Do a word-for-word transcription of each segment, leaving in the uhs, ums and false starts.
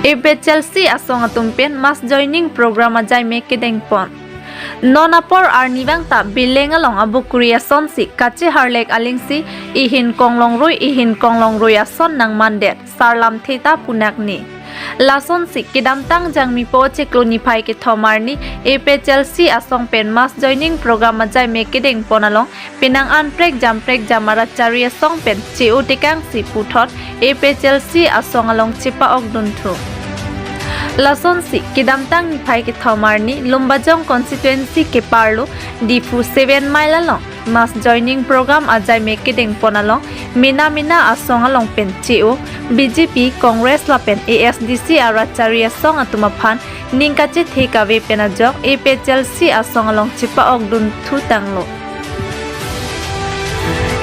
A P H L C asong atum pen mass joining program ajaime kedengpon. Non apor arnivang ta Bileng along abukuri asonsi kacheharlek alingsi ihin konglongrui ihin konglongrui ason nangmandet, sarlamthe ta punakni. Lasonsi kedamtang Jangmipo chiklo niphai kethom arni A P H L C asong pen mass joining program ajaime kedengpon along penang anprek jamprek jam arat chari asong pen che-o tekangsi puthot A P H L C asong along chepa-okdunthu. Lasonsi kedamtang niphai kethom arni Lumbajong constituency keparlo Diphu seven mile along mass joining program ajaime kedengpon along mena mena asong along pen che-o B J P, Congress lapen A S D C arat chari asong atum aphan ning kachethe kave pen ajok A P H L C asong along chepa-okdunthu tanglo.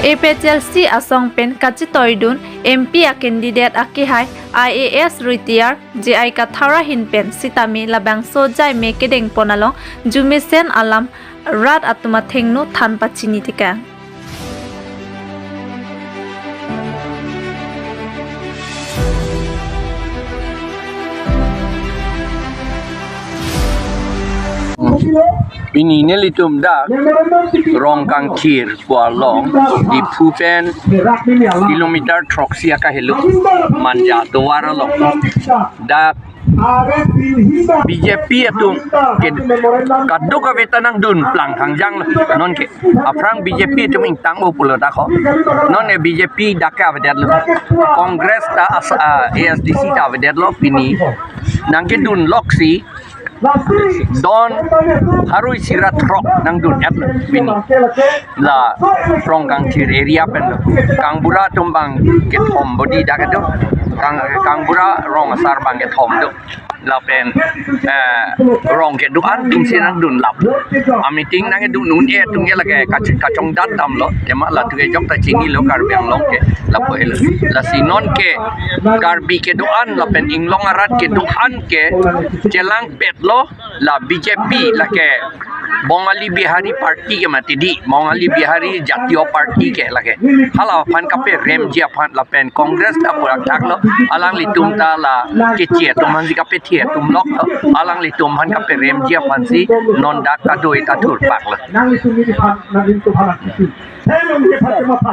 A P H L C asong pen kachetoidun M P a candidate akehai I A S retire J I Kathar ahin pen sitame labangso ajaime kedengpon along jumesen alam rat atum athengno than pachini tekang. Pini nelitum dak Rongkangthir pu along Diphu pen kilometer throksi akahelo Manja tovar along dak B J P atum ke kadokave ta nangdun plang hangjang lo. Nonke aphrang B J P atum ingtang-o pulo dak ho. Non e B J P dak ke avedetlo. Congress ta as-, ah, A S D C ta avedetlo pini. Nangkedunloksi don harui sira throk nangdun-etlo pini. La Rongkangthir area pen lo. Kangbura atum bang kethom bodi dak kedo. Kang, Kangbura rong asar bang kethom do. Lapen, eh, rong kedo-an atumsi nangdunlap. A meeting nangkedun un-e atum ke lake kach-, kachongdat damlo. Tema latum ke jok ta chinilo Karbi Anglong ke. Lapu elo. Lasi nonke Karbi kedo-an lapen inglong arat kedo-an ke chelangpetlo la B J P lake Bongali Bihari Party ke mati di, Bongali Bihari Jatiya Party ke lake. Hala aphan kaperemji aphan lapen Congress ta purak thaklo, alanglitum ta la keche atum aphansi kapethe atum loklo, alanglitum aphan kaperemji aphansi non dak kadoi ta thurpaklo.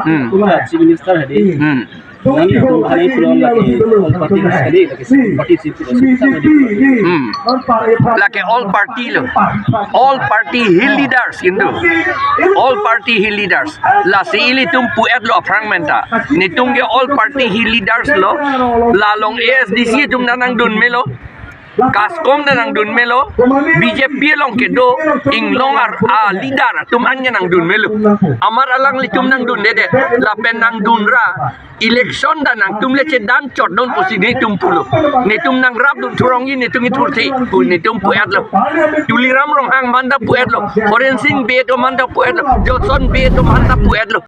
Hmm. Chief Minister hadi. Hmm. Nang itu hari pulang lagi, all party sekali, lagi party sih, kita lagi. Hmm. Lake all party lo. All party hill leaders kintu. All party hill leaders. Lasi ilitum pu-etlo aphrang menta. Netum ke all party hill leaders lo. La along A S D C atum nangdun melo. Kaskom ta nangdun melo, B J P along kedo, inglong ar, a leader atum an ke nangdun melo. Amat alanglitum nangdundedet, lapen nangdunra. Election ta nangtum le chedan chotdun pusi netum pulo. Netum nangrapdun thurongji netum ithurthe, pu netum pu-etlo. Tuliram Ronghang aphan ta pu-etlo. Horen Sing Bey atum aphan ta pu-etlo. Johnson Bey atum aphan ta pu-etlo.